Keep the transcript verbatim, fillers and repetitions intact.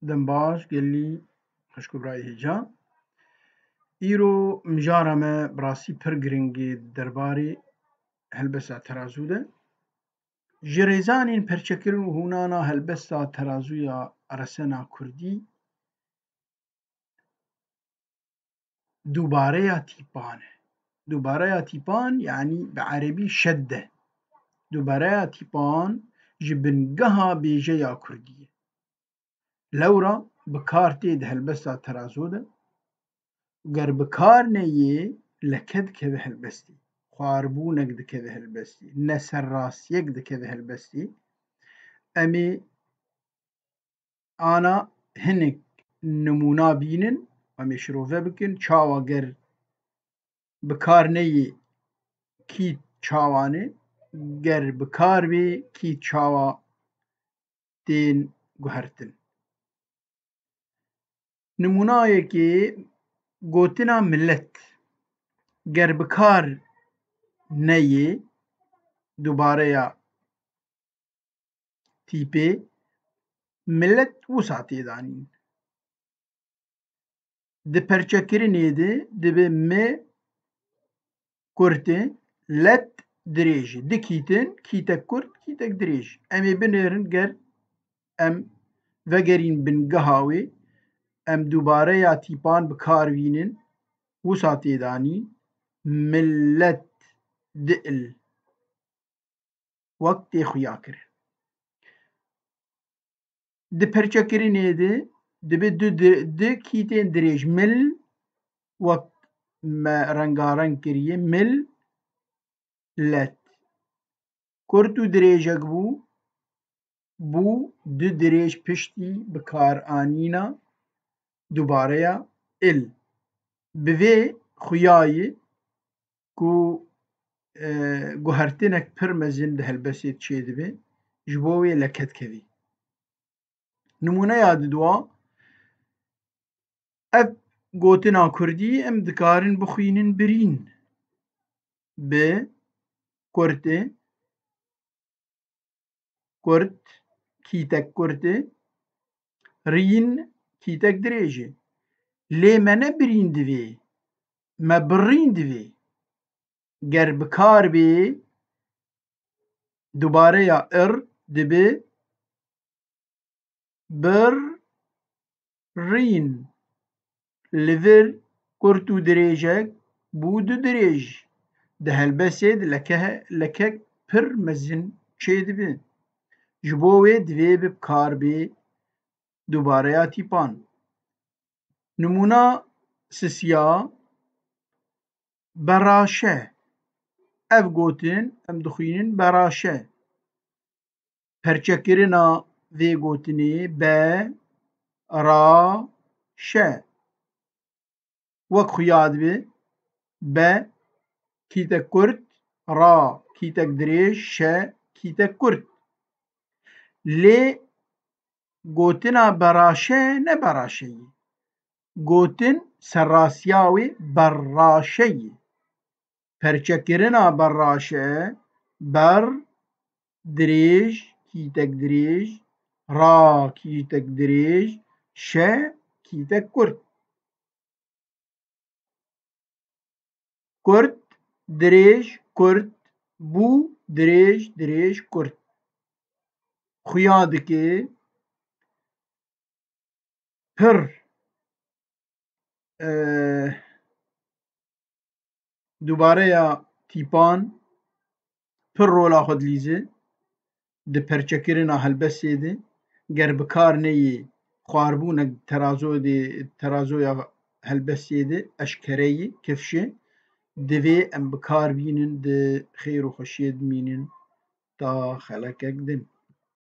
Dem baş gelî xweşk û birayê hêja. Îro mijara me bi rastî pir giring e di derbarê helbesta terazû de. Ji rêzanên perçekirin û hûnana helbesta terazûya resena kurdî dubareya tîpan e. Dubareya tîpan, yanî bi erebî şedde. Dubareya tîpan ji bingeha bêjeya kurdî ye. Lewra bi kar tê di helbesta terazû de. Ger bi kar neyê, leke dikeve helbestê. Xwarbûnek dikeve helbestê. Neserrastiyek dikeve helbestê. Em ê ana hinek nimûna bînin, em ê şirove bikin, çawa ger bi kar neyê kî çawan e, ger bi kar bê kî çawa tên guhertin. Nimûnayekê gotina milet. Ger bi kar neyê, dubareya tîpê, milet wisa tê danîn. Di perçekirinê de dibe mi kurt e, let dirêj e. Du kîtin, kîtek kurt, kîtek dirêj. Em ê binêrin ger em vegerîn bingeha wê, em dubareya tîpan bi kar bînin, wisa tê danîn, milet diil. Wek tê xuya kirin. Di perçekirinê de dibe du di-, du kîtên dirêj, mil, wek me rengareng kiriye, mil, let. Kurt û dirêjek bû, bû du dirêj piştî bikaranîna dubareya il. Bi vê xuyayî ku, e, guhertinek pir mezin di helbestê çêdibe, ji bo wê leke dikevî. Nimûneya didwa, ev gotina kurdî em dikarin bixwînin birîn. Bi kurtê, kurt, kîtek kurt e, rîn, kîtek dirêj e. Lê me ne birîn divê, me birîn divê. Ger bi kar bê, dubareya ir dibe bir rîn. Li vir kurt û dirêjek bû du dirêj. Di helbestê de leke, lekek pir mezin çêdibe. Ji bo wê divê bi kar bê dubareya tîpan. Nimûna sisiya, beraşe. Ev gotin em dixwînin beraşe. Perçekirina vê gotinê be, ra, şe. Wek xuya dibe, be, kîtek kurt, ra, kîtek dirêj, şe, kîtek kurt. Lê gotina beraşe ne beraşe ye. Gotin serrastiya wê berraşe ye. Perçekirina berraşe, ber, dirêj, kîtek dirêj, ra, kîtek dirêj, şe, kîtek kurt. Kurt, dirêj, kurt, bû, dirêj, dirêj, kurt. Xuya dike, pir, e, dubareya tîpan pir rola xwe dilîze di perçekirina helbestê de. Ger bi kar neyê xwarbûnek terazo de, terazoya helbestê de eşkere ye, kifş e. Divê em bi kar bînin, di xêr û xweşiyê dimînin ta xelekek din.